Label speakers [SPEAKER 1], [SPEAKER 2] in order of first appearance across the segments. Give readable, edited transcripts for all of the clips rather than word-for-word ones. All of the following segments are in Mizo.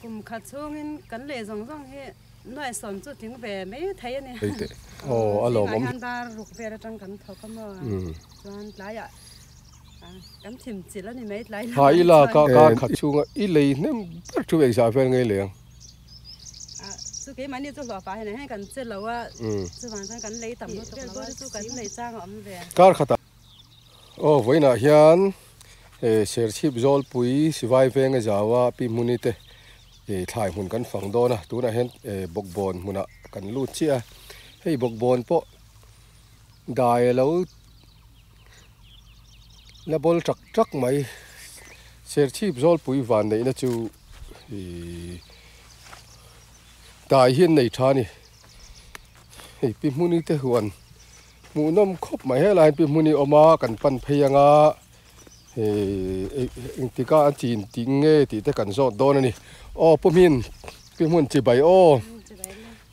[SPEAKER 1] Kum khat chhungin kan lei zawng zawng hi nuai sawm chu tling ve mai thei a ni.
[SPEAKER 2] Aw a lawmawm.
[SPEAKER 1] Zingah hian dar ruk vel atang kan thawk a maw chuan tlaiah kan thim chilh a ni mai tlai lamah
[SPEAKER 2] chuan. Ha ila ka kar khat chhunga i lei hnem ber thu engzah vel ngei leng.
[SPEAKER 1] Chu keimahni chu hlawh pah hian heng kan che lo a chuvang chuan kan lei tam lutuk lo a chu kan lei chang a awm ve.
[SPEAKER 2] Kar khatah Aw vawiinah hian Serchhip Zawlpui Sivai Venga Zaua Pi Hmuni te thlai hmun kan fang dawn a, tunah hian bawkbawn hmunah kan lut chiah a, hei bawkbawn pawh dai a lo la bawl tak tak mai, Serchhip Zawlpui van neihna chu ihh dai hi an nei tha a ni, hei Pi Hmuni te huan. Hmuhnawm khawp mai helai hian pi hmun hi a awm a kan pan phei anga ihh engtik a an chin tih nge tih te kan zawt dawn a ni aw pu hmin pi hmun chi bai aw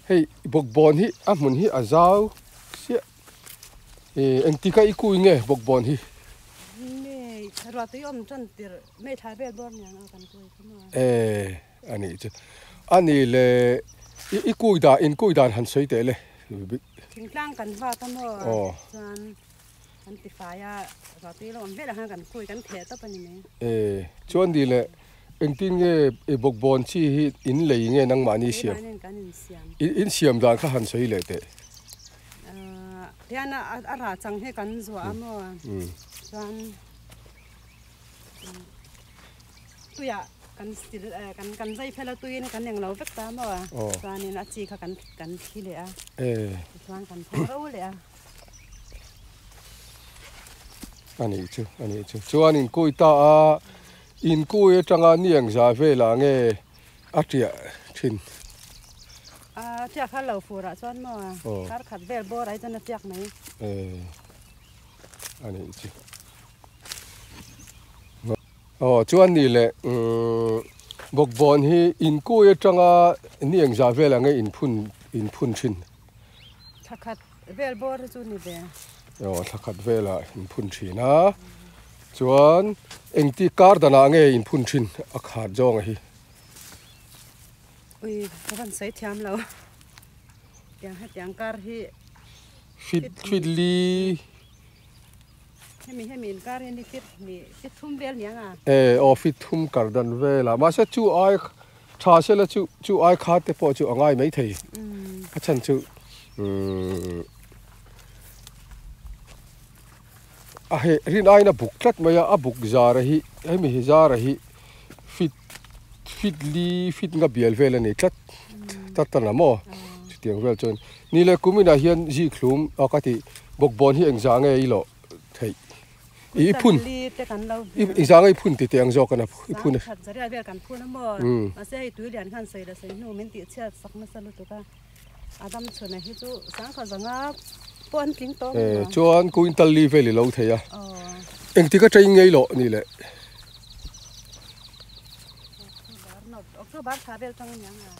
[SPEAKER 2] hei bawkbawn hi a hmun hi a zau chiah ihh engtik a i kui nge bawkbawn hi. E a nih chu a nih le i kui dan in kui dan han sawi teh le.
[SPEAKER 1] Thingtlang kan vak a maw chuan kan ti fai a ruahtui lo awm velah khan kan kui kan theh tawp a ni mai.
[SPEAKER 2] E chuan ni le engtin nge i bawkbawn chi hi in lei nge nangmahni siam?
[SPEAKER 1] Keimahni kan in siam.
[SPEAKER 2] In siam dan kha han sawi leh teh.
[SPEAKER 1] Tihian a rah chang hi kan zuah a maw chuan. Tuiah kan sil kan kan zai fel a tuiin kan englo vek ta maw a chuanin a chi kha kan kan thli leh a tichuan kan pho ro leh a.
[SPEAKER 2] A nih chu a nih chu chuan in kui ta a in kui atanga ni ang zah velah nge a tiah thin.
[SPEAKER 1] A tiah kha lo fur ah chuan maw kar khat vel bawr ai chuan a tiak mai.
[SPEAKER 2] A nih chu. Aw chuan ni leh bawkbawn hi inkui atanga ni engzah vel ang nge inphun inphun thin?
[SPEAKER 1] Thla khat vel bawr hi chu ni ve.
[SPEAKER 2] Aw thla khat velah inphun thin a, chuan engti kar danah nge inphun thin a khat zawnga hi?
[SPEAKER 1] Ui ka van sawi thiam lo tiang hetiang kar hi.
[SPEAKER 2] Fit fit li.
[SPEAKER 1] Hemi hemi inkar hi ni fit hnih fit thum vel niang a.
[SPEAKER 2] E aw fit thum kar dan vel a mahse chu ai tha se la chu chu ai kha te pawh chu a ngai mai thei a chhan chu umm a heh rin aiin a buk tlat mai a a buk zara hi hemi hi zara hi fit fit li fit nga bial vel a ni tlat tlat a la maw chutiang vel chuan ni leh kum inah hian zikhlum a ka tih bawkbawn hi engzah nge i lawh theih i phun engzah nge i phun tih teh ang zawk a i phun chuan quintal li vel i lo thei a engtik atangin nge i lawh ni le.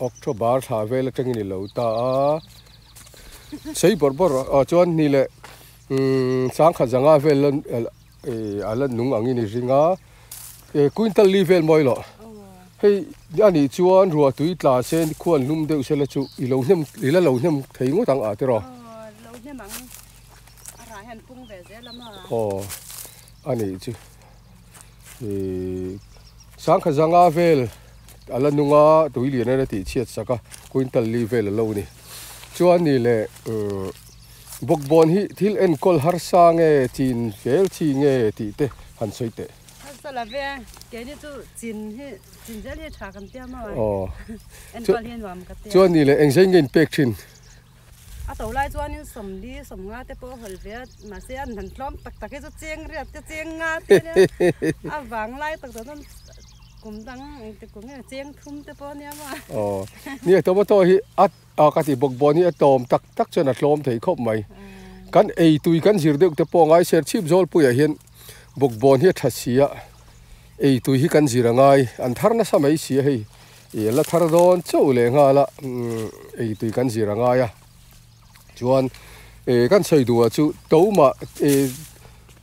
[SPEAKER 2] October thla vel atangin i lo ta a sei bawrh bawrh ah chuan ni leh umm sangkhat zanga vel a la nung angin i ring a quintal li vel mawi loh hei a nih chuan ruah tui tla se khuan hlum deuh sela chu i lo hnem i la lo hnem thei ngawt ang ah tiraw aw a nih chu. Ihh sangkhat zanga vel a la nung a tui lian a la tih chhiat sak a quintal li vel a lo ni chuan ni leh umm bawkbawn hi thil enkawl harsa nge chin fel chi nge tih te han sawi teh.
[SPEAKER 1] Harsa la ve keini chu chin hi chin zel hi tha kan tia maw enkawl hi nuam ka tia.
[SPEAKER 2] Chuan ni leh engzei nge in pek thin?
[SPEAKER 1] A to lai chuanin sawmli sawmnga te pawh a hawlh ve a mahse an han tlawm tak tak hi chu cheng riat te cheng nga te nia a vang lai tak chuan kum dang engti kum nge cheng thum te pawh ania maw.
[SPEAKER 2] Aw nia tomato hi a a ka tih bawk bawn hi a tawm tak tak chuan a tlawm thei khawp mai kan ei tui kan zir deuh te pawh ngai ser chhip zawlpuiah hian bawkbawn hi a tha si a ei tui hi kan zir a ngai an thar nasa mai si a hei. Ih la thar dawn chauh leh nghal a ei tui kan zir a ngai a chuan ih kan sawi duh ah chu to mah ih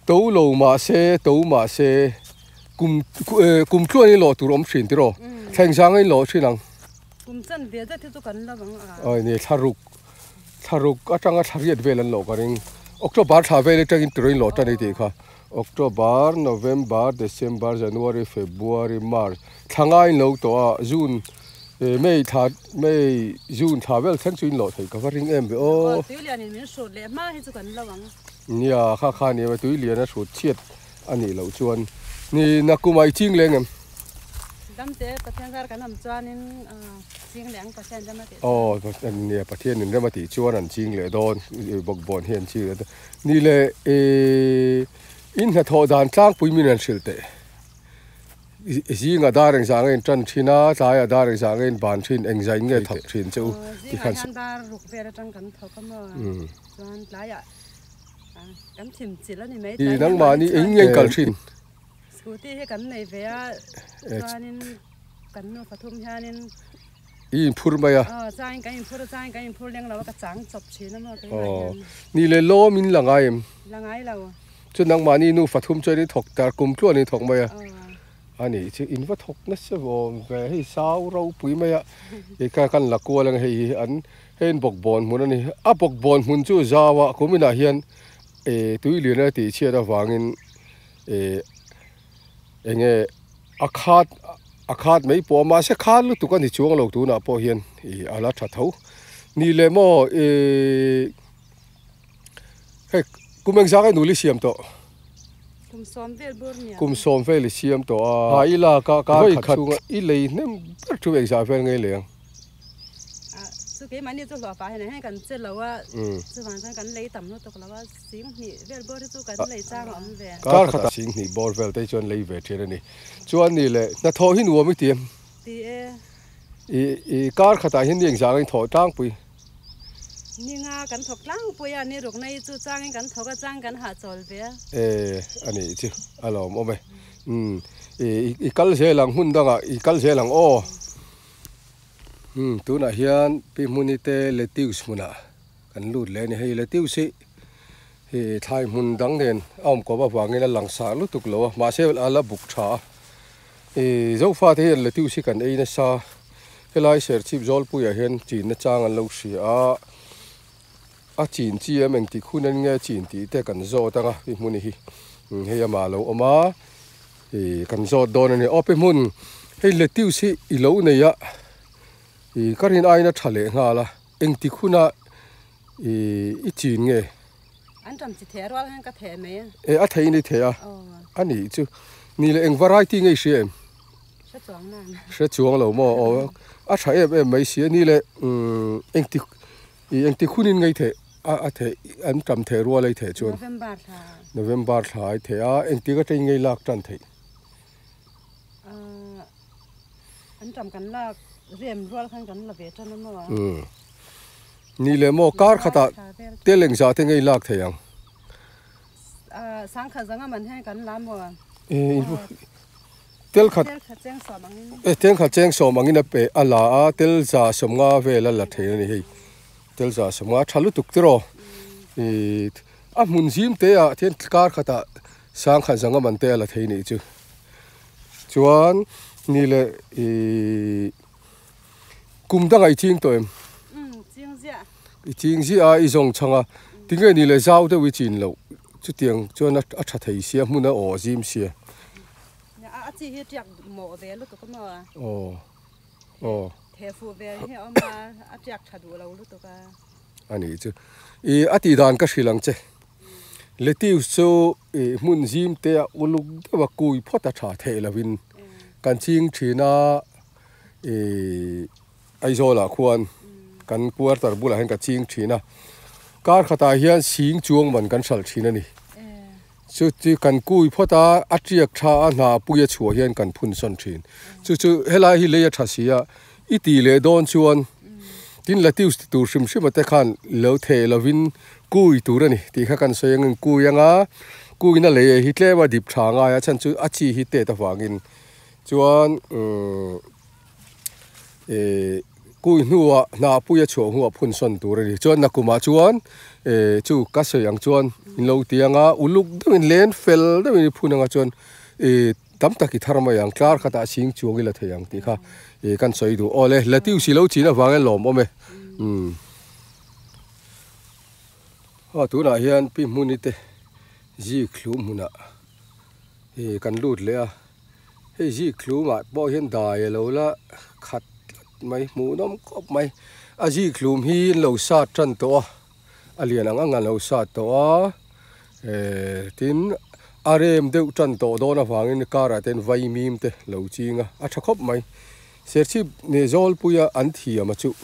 [SPEAKER 2] to lo mah se to mah se kum kum tluan hi lawh tur awm thin tiraw. Thleng zang in lawh thin ang.
[SPEAKER 1] Kum chan ve zet hi chu kan la vang a.
[SPEAKER 2] Awi ni thlaruk thlaruk atanga thlariat vel an lawh ka ring. October thla vel atangin tiro in lawh tan i tih kha. October, November, December, January, February, March thla nga in lo tawh a, June May thla May June thla vel thleng chu in lawh theih ka va ring em ve aw.
[SPEAKER 1] Aw tui lian in min hrut leh hma hi chu kan lo ang.
[SPEAKER 2] Nia kha kha ni em tui lian a hrut chhiat a nih loh chuan ni nakum ah i ching leng em?
[SPEAKER 1] Damte Pathian zar kan awm chuanin ching leh ang Pathian rem a tih chuan.
[SPEAKER 2] Aw nia Pathian in rem a tih chuan an ching leh dawn bawkbawn hi an ching leh dawn. Ni leh in hnathawh dan tlangpui min an hrilh teh. Zingah dar engzah nge in tan thin a, tlaiah dar engzah nge in ban thin, engzah in nge thawk thin che u
[SPEAKER 1] ti khan. Zingah hian dar ruk vel atang kan thawk a maw chuan tlaiah kan thim chilh a ni mai.
[SPEAKER 2] Nangmahni eng nge in kal thin?
[SPEAKER 1] Scooty hi kan nei ve a, chuanin kan nu pathum hianin
[SPEAKER 2] I inphur mai a.
[SPEAKER 1] Aw, changin kan inphur a, changin kan inphur leng lo a, ka chang chawp thin a maw keimah hian.
[SPEAKER 2] Aw, ni leh lawm in la ngai em?
[SPEAKER 1] La ngai lo.
[SPEAKER 2] Chu nangmahni nu pathum chuan i thawk tar kum tluan in thawk mai a. A nih chu in va thawk nasa vawm ve, hei sau ropui mai a, i ka kan la kual ang hei hi an hei an bawkbawn hmun a ni. A bawkbawn hmun chu zau a, kum inah hian tui lian a tih chhiat avangin eh eng nge a khat a khat mai pawh a mahse khat lutuk a ni chuang lo tunah pawh hian ih a la tha tho ni leh maw ih hei kum engzah nge nuli siam tawh
[SPEAKER 1] kum sawm vel bur nia
[SPEAKER 2] kum sawm vel i siam tawh a ha i lak a kar khat chhunga i lei hnem ber thu engzah vel nge leng.
[SPEAKER 1] Chu keimahni chu hlawh pah hian heng kan che lo a, chuvang chuan kan lei tam lutuk lo a, sing hnih vel bawr hi chu kan lei chang a awm ve.
[SPEAKER 2] Kar khatah sing hnih bawr vel te hi chuan lei ve thin a ni. Chuan ni leh hnathawh hi nuam i ti em?
[SPEAKER 1] Ti e.
[SPEAKER 2] I i kar khatah hian ni engzah angin thawh tlangpui?
[SPEAKER 1] Ni nga kan thawk tlangpui a, ni rukna hi chu changin kan thawk a, chang kan hahchawl ve a.
[SPEAKER 2] E a nih chu a lawmawm e. Umm i i kal zel ang hmun dangah i kal zel ang aw. Umm tunah hian pi hmuni te lettuce hmunah kan lut leh a ni. Hei lettuce hi hi thlai hmun dang nen a awm kawp avangin a lang sah lutuk lo a, mahse a la buk tha a. Ih zofa te hian lettuce hi kan ei nasa, helai serchhip zawlpuiah hian chinna chang an lo hria a, a chin chi em engtik hun en nge chin tih te kan zawt ang a pi hmuni hi hei amah a lo awm a. Ih kan zawt dawn a ni. Aw pi hmun hei lettuce hi i lo nei a ih ka rin aiin a tha leh nghal a engtik huna ih i chin nge?
[SPEAKER 1] An tam chi theh rual hian ka theh mai a.
[SPEAKER 2] E a thei in i theh a a nih chu ni leh eng variety nge i hria em?
[SPEAKER 1] Hre chuang nan.
[SPEAKER 2] Hre chuang lo maw aw a tha em em mai si a ni leh umm engtik Ih engtik hunin ngei theh a a theh an tam theh rual ei theh chuan
[SPEAKER 1] November thla.
[SPEAKER 2] November thla ai theh a engtik atangin ngei lak tan theih.
[SPEAKER 1] Ahh an tam kan lak rem rual khan kan la ve tan a maw a.
[SPEAKER 2] Umm ni leh maw kar khatah tel engzah te ngei lak thei ang.
[SPEAKER 1] Ahh sangkhat zanga man hian kan la maw a.
[SPEAKER 2] Ih Tel khat tel khat cheng sawm angin a pe a la a tel za sawmnga vel a la thei a ni hei tel za sawmnga tha lutuk tiraw ih a hmun zim te ah thian kar khatah sangkhat zanga man te a la thei nih chu chuan ni leh ih kum dangah i ching tawh em i ching ziah a i zawng chhang a tinge ni leh zau deuh i chin loh chutiang chuan a tha thei sia hmun a aw zim sia.
[SPEAKER 1] A chi hi tiak mawh ve lutuk a maw?
[SPEAKER 2] Aw aw.
[SPEAKER 1] Theh fuh vel hi a awm a, a tiak tha duh lo lutuk a.
[SPEAKER 2] A nih chu. I a tih dan ka hrilh ang che. Lettuce chu i hmun zim te a uluk deuh a kui phawt a tha theih lovin kan ching thin a i Aizawl ah khuan kan quarter bulah hian ka ching thin a. Kar khatah hian sing chuang man kan hralh thin a ni. Chu chu kan kui phawt a, a tiak tha a hna pui a chhuah hian kan phun sawn thin. Chu chu helai hi lei a tha si a, i tih leh dawn chuan tin lettuce ti tur hrim hrim a te khan lo theh lovin kui tur a ni tih kha kan sawi angin kui anga kuina lei hi tlem a dip tha ngai a chhan chu a chi hi tet avangin chuan umm Ehh kui hnuah hna pui a chhuah hnuah phun sawn tur a ni. Chuan nakumah chuan ehh chu ka sawi ang chuan in lo ti ang a, uluk deuhin len fel deuhin i phun anga chuan ehh tam tak i thar mai ang tlar khatah sing chuang ila thei ang tih kha ih kan sawi duh aw le lettuce i lo chin avangin lawmawm e umm aw tunah hian pi hmuni te zik thlum hmunah ih kan lut leh a hei zik thlumah pawh hian dai a lo la khat tlat mai hmuhnawm khawp mai a zik thlum hi an lo sat tan tawh a. A lian ang ang a lo sat tawh a, eh tin a rem deuh tan tawh dawn avangin car ah te hian vaimim te lo ching a, a tha khawp mai. Serchhip nge Zawlpuia an thiam a chuh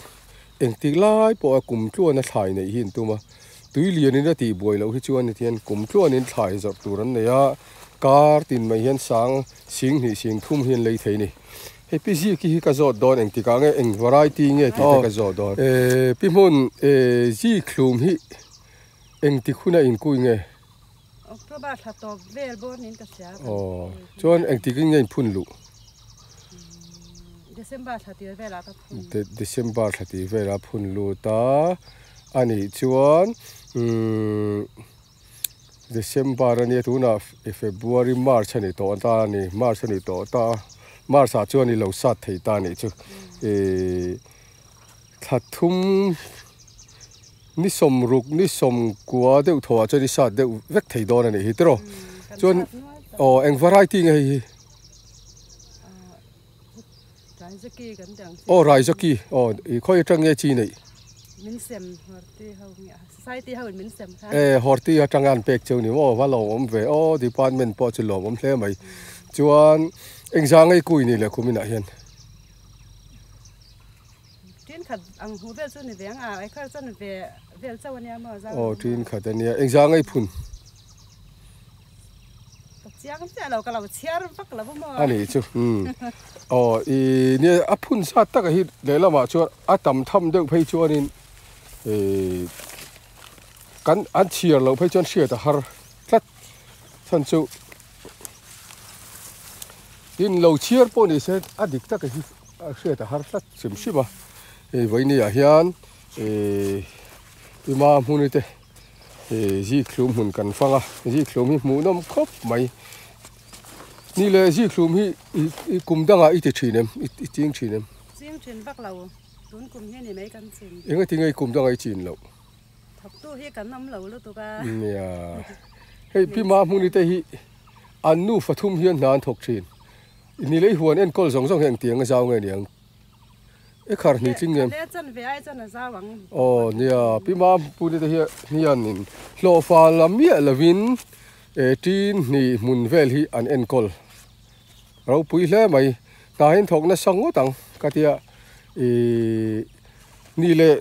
[SPEAKER 2] engtik lai pawh a kum tluan a thlai neih hi an tum a, tui lianin a tih buai loh hi chuan hetiang kum tluanin thlai zawrh tur an nei a, car tin mai hian sang sing hnih sing thum hi an lei thei a ni. Hei pi Ziki hi ka zawt dawn engtikah nge eng variety nge tih te ka zawt dawn. Eh pi hmun eh Zikhlum hi engtik huna inkui nge?
[SPEAKER 1] October thla tawp vel bawr niin ka hria.
[SPEAKER 2] Aw chuan engtik in nge in phun luh?
[SPEAKER 1] December thla tir velah ka phun.
[SPEAKER 2] December thla tir velah phun lut a, anih chuan umm. December a nia tunah February March a ni tawh ta a ni March a ni tawh ta a March ah chuan i lo sat thei ta a nih chu ihh thla thum ni sawmruk ni sawmkua deuh thaw ah chuan i sat deuh vek thei dawn a nih hi tiraw chuan aw eng variety nge hei hi aw Raizaki aw khawi atang nge chi neih. E Horti atanga an pek cheu ni maw va lawmawm ve aw department pawh chu lawmawm hle mai chuan engzah ngei kui ni leh kuminah hian. Aw tin khat ania engzah ngei phun. A nih chu umm aw i nia a phun zat takah hi lehlamah chuan a tam tham deuh phei chuanin ihh kan an chhiar loh phei chuan hriat a har tlat chhan chu tin lo chhiar pawh ni se a dik takah hi a hriat a har tlat hrim hrim a hei vawiini ah hian ihh ima hmuni te. Ih zikhlum hmun kan fang a zikhlum hi hmuhnawm khawp mai ni le zikhlum hi i kum dangah i ti thin em i ching thin em
[SPEAKER 1] ching thin vak lo tun kum hi ni mai kan chin
[SPEAKER 2] eng ati nge i kum dangah i chin loh
[SPEAKER 1] thawktu hi kan awm lo lutuk a
[SPEAKER 2] nia hei pi ma hmuni te hi an nufa thum hian hna an thawk thin ni lei huan enkawl zawng zawng hi engtiang a zau nge niang. I khar hnih tling em? Aw nia, Pi Mampuii te hi hianin hlawhfa la miah lovin tin hnih hmun vel hi an enkawl ropui hle mai. Hna hi an thawk nasa ngawt ang ka tia ih ni leh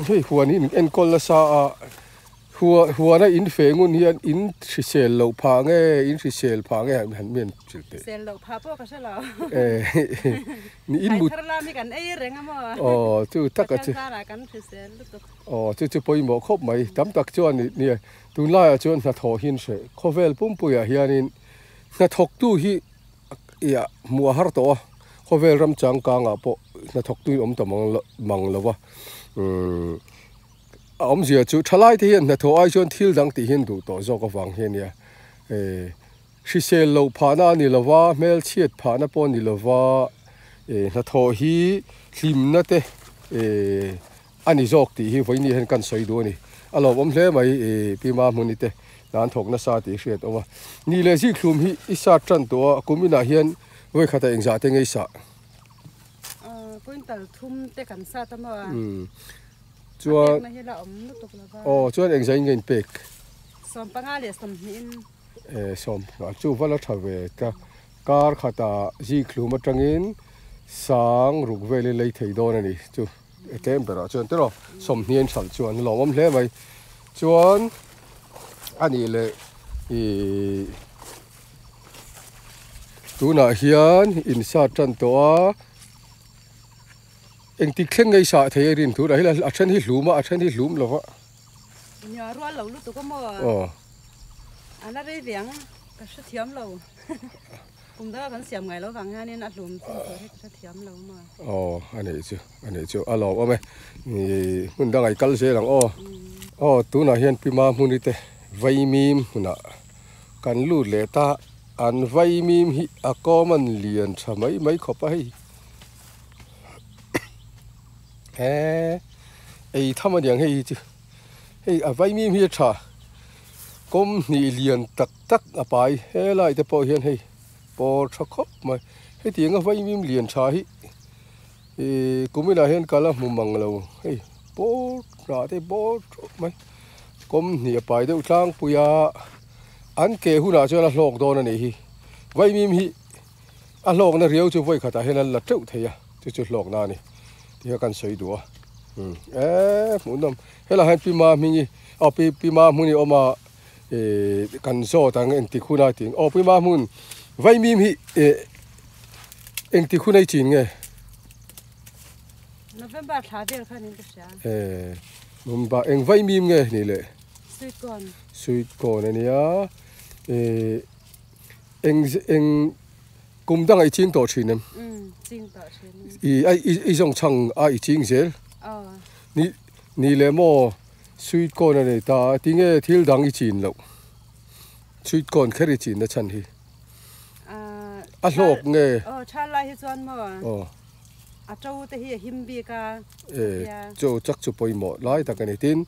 [SPEAKER 2] hei huan hi enkawl nasa a. Hua huana in feh ngun hian in hrisel loh phah nge in hrisel phah nge han han mian chil teh.
[SPEAKER 1] Hrisel loh phah pawh ka hre lo.
[SPEAKER 2] Ni in mut.
[SPEAKER 1] Thaithar lam hi kan ei reng a maw.
[SPEAKER 2] Aw chu tak a chu.
[SPEAKER 1] Pathian zarah kan hrisel lutuk.
[SPEAKER 2] Aw chu chu pawimawh khawp mai. Tam tak chuan ni nia tunlaiah chuan hnathawh hi an hreh. Khawvel pumpuiah hianin hnathawktu hi iah hmuh a har tawh a. Khawvel ram changkangah pawh hnathawktu hi awm ta mang mang lo va. Umm. A awmzia chu thalai te hian hnathawh ai chuan thil dang tih hian duh tawh zawk avang hi a nia. Eh hrisel loh phahna a ni lova, hmelchhiat phahna pawh a ni lova, eh hnathawh hi hlimna te eh a ni zawk tih hi vawiin hian kan sawi duh a ni. A lawmawm hle mai eh Pi Mahmuni te hna an thawk nasa tih hriat awm a. Ni leh zikhlum hi i sat tan tawh a, kum inah hian vawikhat ah engzah te ngei sah?
[SPEAKER 1] Quintal thum te kan sat a maw?
[SPEAKER 2] Umm. Chuan aw chuan engzah in nge in pek?
[SPEAKER 1] 15 leh 20 in.
[SPEAKER 2] Eh sawm chu va la tha ve ta kar khatah zikhlum atangin sang ruk velin lei thei dawn a ni chu e tlem berah chuan tiraw 20 in hralh chuan a lawmawm hle mai chuan a nih leh ih tunah hian in sat tan tawh a. Engtik thleng ngei sah thei a rin tur a hei a then hi hlum a a then hi hlum lo va.
[SPEAKER 1] Nia rual lo lutuk a maw?
[SPEAKER 2] Aw.
[SPEAKER 1] A la rei ve ang ka hrethiam lo. Kum danga kan siam ngai lo vang hianin a hlum chin tur hi ka hrethiam lo maw?
[SPEAKER 2] Aw a neih chu a neih chu a lawm awm e. Ih hmun dangah i kal zel ang aw. Aw tunah hian Pima hmuni te Vaimim hmunah kan lut leh ta. An vaimim hi a common lian tha mai mai khawp a hei. Eee ei tham aniang hei hi chu hei a vaimim hi a tha kawm hnih lian tak tak a pai helai te pawh hian hei pawr tha khawp mai hetiang a vaimim lian tha hi ihh kuminah hian kal a hmu mang lo hei pawr hnah te bawr thawp mai kawm hnih a pai deuh tlangpui a an ke hunah chuan a hlawk dawn a nih hi vaimim hi. A hlawkna riau chu vawi khatah hian an la teuh thei a, chu chu hlawkna a ni tih kha kan sawi duh a. Umm eee hmuhnawm helaiah hian Pi Mahmingi aw Pi Pi Mahmuni awm a eee kan zawt ang engtik huna tih aw Pi Mahmun vaimim hi eh engtik hun ei chin nge?
[SPEAKER 1] November thla vel khan in ka hria.
[SPEAKER 2] Eee November eng vaimim nge ni le?
[SPEAKER 1] Sweet corn.
[SPEAKER 2] Sweet corn a nia eee. Eng eng kum dangah i ching tawh thin em?
[SPEAKER 1] Umm ching tawh thin.
[SPEAKER 2] I a i zawng chhang a i ching zel?
[SPEAKER 1] Aw.
[SPEAKER 2] Ni ni leh maw sweet corn a nei ta a tinge thil dang i chin loh? Sweet corn kher i chin na chhan hi? A hlawk nge?
[SPEAKER 1] Aw tha lai hi chuan maw?
[SPEAKER 2] Aw.
[SPEAKER 1] A to te hi a him bik a.
[SPEAKER 2] E chaw chak chu pawimawh lai tak a ni. Tin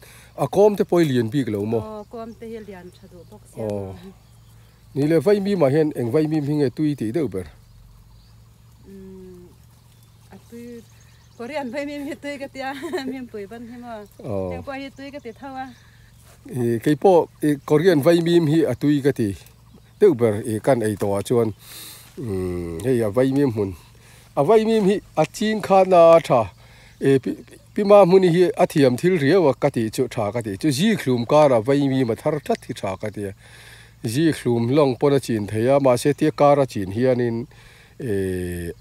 [SPEAKER 2] a kawm te pawh i lian bik lo maw?
[SPEAKER 1] Aw kawm te hi a lian tha duh bawk sia maw?
[SPEAKER 2] Ni le vaimim ah hian eng vaimim hi nge tui tih deuh ber?
[SPEAKER 1] Umm a tui Korean vaimim hi tui ka tia mimpui ban hi maw heng pawh hi tui ka ti tho a.
[SPEAKER 2] I kei pawh i Korean vaimim hi a tui ka ti deuh ber i kan ei tawh ah chuan umm hei a vaimim hmun a vaimim hi a ching khan a tha e pi pi ma hmuni hi a thiam thil riau a ka tih chu tha ka tih chu zikhlum kar ah vaimim a thar tlat hi tha ka ti a. Zik hlum lawng pawn a chin thei a, mahse tia kar a chin hianin ehh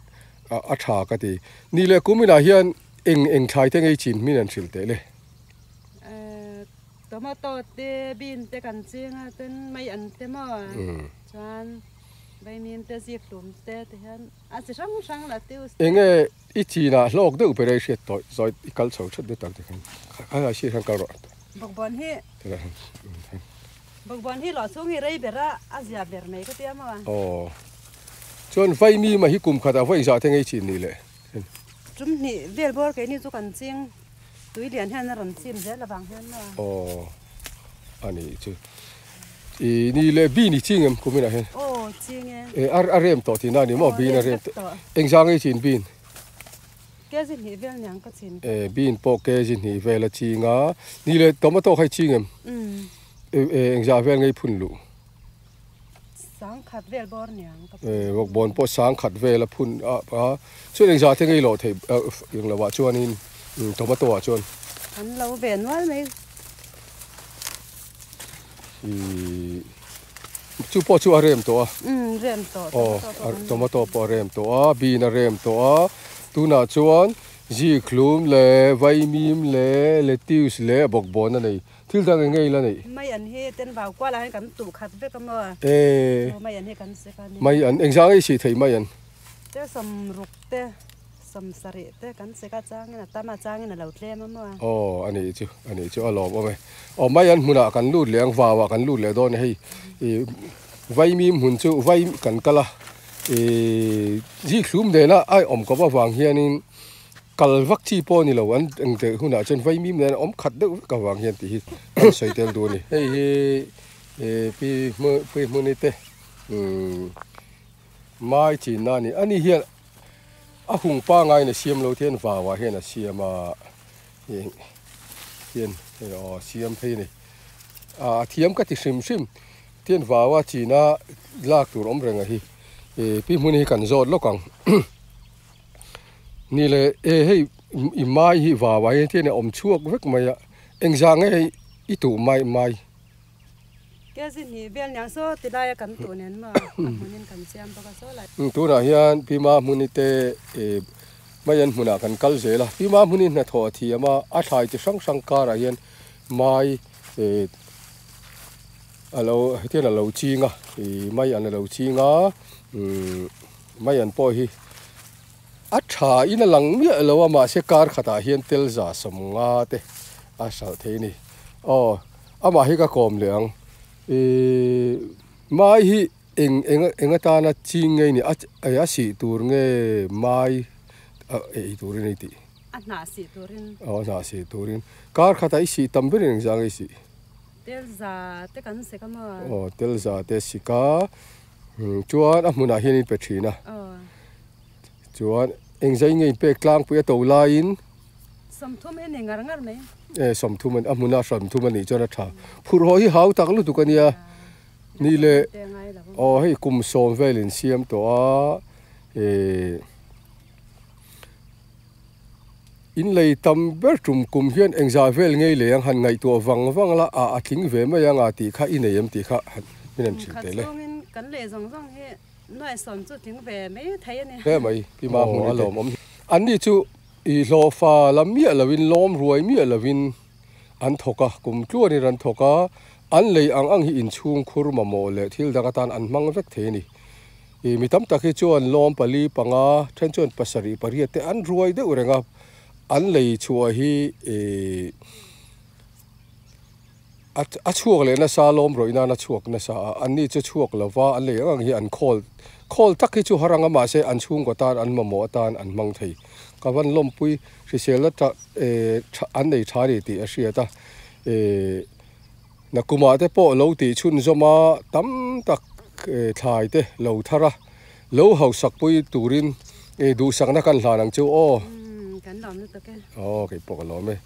[SPEAKER 2] a tha ka ti. Ni leh kum inah hian eng eng thlai te ngei chin hmin an hrilh teh le?
[SPEAKER 1] Ehh tomato te bean te kan ching a ten mai an te maw chuan vaimim te zik hlum te ti hian a chi hrang hrang la tius te.
[SPEAKER 2] Enge i chinah hlawk deuh ber a i hriat tawh zawi i kal chho that deuh tak te khan kha sir khan kal rawh.
[SPEAKER 1] Bawkbawn hi. Bawkbawn hi lawh chhung hi rei ber a, a zia ber mai ka tia maw a.
[SPEAKER 2] Aw. Chuan Vaimi mah hi kum khatah vawi zah te ngei chin ni le.
[SPEAKER 1] Tum hnih vel bawr keini chu kan ching tui lian hian a rawn chim zel avang hian maw a.
[SPEAKER 2] Aw. A nih chu. I ni le bean i ching em kuminah hian?
[SPEAKER 1] Aw ching e.
[SPEAKER 2] E a rem tawh tihna a ni maw bean a rem tawh. Engzah ngei chin bean?
[SPEAKER 1] Kg hnih vel niang ka chin.
[SPEAKER 2] E bean pawh kg hnih vel a ching a, ni leh tomato kha i ching em?
[SPEAKER 1] Umm.
[SPEAKER 2] E engzah vel nge i phun luh?
[SPEAKER 1] Sangkhat vel bawr niang ka phun.
[SPEAKER 2] E bawkbawn pawh sangkhat vel a phun a a chuan engzah te nge i lawh theih eng lo ah chuanin tomato ah chuan?
[SPEAKER 1] An lo ve nual mai.
[SPEAKER 2] I chu pawh chu a rem tawh a.
[SPEAKER 1] Umm rem tawh
[SPEAKER 2] tomato pawh kan tomato pawh a rem tawh a bean a rem tawh a tunah chuan zikhlum leh vaimim leh lettuce leh bawkbawn a nei thil dang eng nge ila neih.
[SPEAKER 1] Mai an hi ten vau kual ah hian kan tuh khat vek a maw
[SPEAKER 2] ee
[SPEAKER 1] chu mai an hi kan sek a ni.
[SPEAKER 2] Mai an engzah nge i sih theih mai an.
[SPEAKER 1] Te sawmruk te. Sawm sarih te kan chek a changin a tam a changin a lo tlem a maw?
[SPEAKER 2] Aw a nih chu a nih chu a lawm awm e. Aw mai an hmunah kan lut leh ang vauah kan lut leh dawn e hei ih vaimim hmun chu vai kan kal a ih zikhlum nena a awm kawp avang hianin kal vak chi pawh a ni lo an engte hunah chuan vaimim nena awm khat deuh vek avang hian tih hi kan sawi tel duh a ni. Hei hi ih pi hmu pi hmuni te umm mai chinna a ni ani hian. A hung pangai in a siam lo thian vauah hian a siam a heng hian hei aw siam phei a ni ah a thiam ka ti hrim hrim tian vaua china lak tur awm reng a hi ih pi hmun hi kan zawt lawk ang ni leh e hei i mai hi vauah hian tian a awm chhuak vek mai a engzah nge hei i tuh mai mai.
[SPEAKER 1] Kezi hnih vel niang saw ti laia kan tuh nen maw a hmunin kan siam bawk a saw lai.
[SPEAKER 2] Tunah hian Pima hmuni te mai an hmunah kan kal zel a, Pima hmuni hnathawh a thiam a, a thlai chi hrang hrang karah hian mai a lo hetiang a lo ching a, mai an a lo ching a, mai an pawh hi a tha in a lang miah lo a mahse kar khatah hian tel za sawmnga te a hralh thei a ni aw. Amah hi ka kawm leh ang. Ih mai hi Eng eng eng atana ching nge ni a a sih tur nge mai ei turin ei tih?
[SPEAKER 1] A hnah sih turin.
[SPEAKER 2] Aw a hnah sih turin. Kar khatah i sih tam ber in engzah nge i sih?
[SPEAKER 1] Tel za te kan sik a maw?
[SPEAKER 2] Aw tel za te sik a, chuan a hmunah hian in pe thin a.
[SPEAKER 1] Aw.
[SPEAKER 2] Chuan engzah nge in pek tlangpui a to laiin?
[SPEAKER 1] Sawmthum hi a ni ngar ngar mai.
[SPEAKER 2] E sawmthum a ni, a hmuna sawmthum a nih chuan a tha. Phurh haw hi hau tak lutuk a nia. Ni le aw hei kum sawm vel in siam tawh a eh in lei tam ber tum kum hian engzah vel ngei lei ang han ngaihtuah vang vang la ah a tling ve mai ang a tih kha i nei em tih kha han min han hrilh teh le.
[SPEAKER 1] Khat chhungin kan lei zawng zawng hi nuai sawm chu tling ve mai thei a ni.
[SPEAKER 2] Hle mai pi ma hmun a lawmawm. An ni chu i hlawhfa la miah lovin lawm ruai miah lovin an thawk a, kum tluanin an thawk a, an lei ang ang hi inchhung khur mamawh leh thil dang atan an hmang vek thei a ni. Ih mi tam tak hi chuan lawm pali panga then chuan pasarih pariat te an ruai deuh reng a, an lei chhuah hi ih a a chhuak leh nasa lawm rawih nan a chhuak nasa a, an ni chu chhuak lo va an lei ang ang hi an khawl khawl tak hi chu har ang a mahse an chhungkaw tan an mamawh atan an hmang thei. Ka van lawmpui hriselna tah eh tha an nei tha a ni tih a hriat a eh nakumah te pawh lo tih chhunzawm a tam tak eh thlai te lo thar a lo hausak pui turin eh duhsakna kan hlan ang chu aw.
[SPEAKER 1] Umm kan lawm lutuk e.
[SPEAKER 2] Aw keipawh ka lawm e.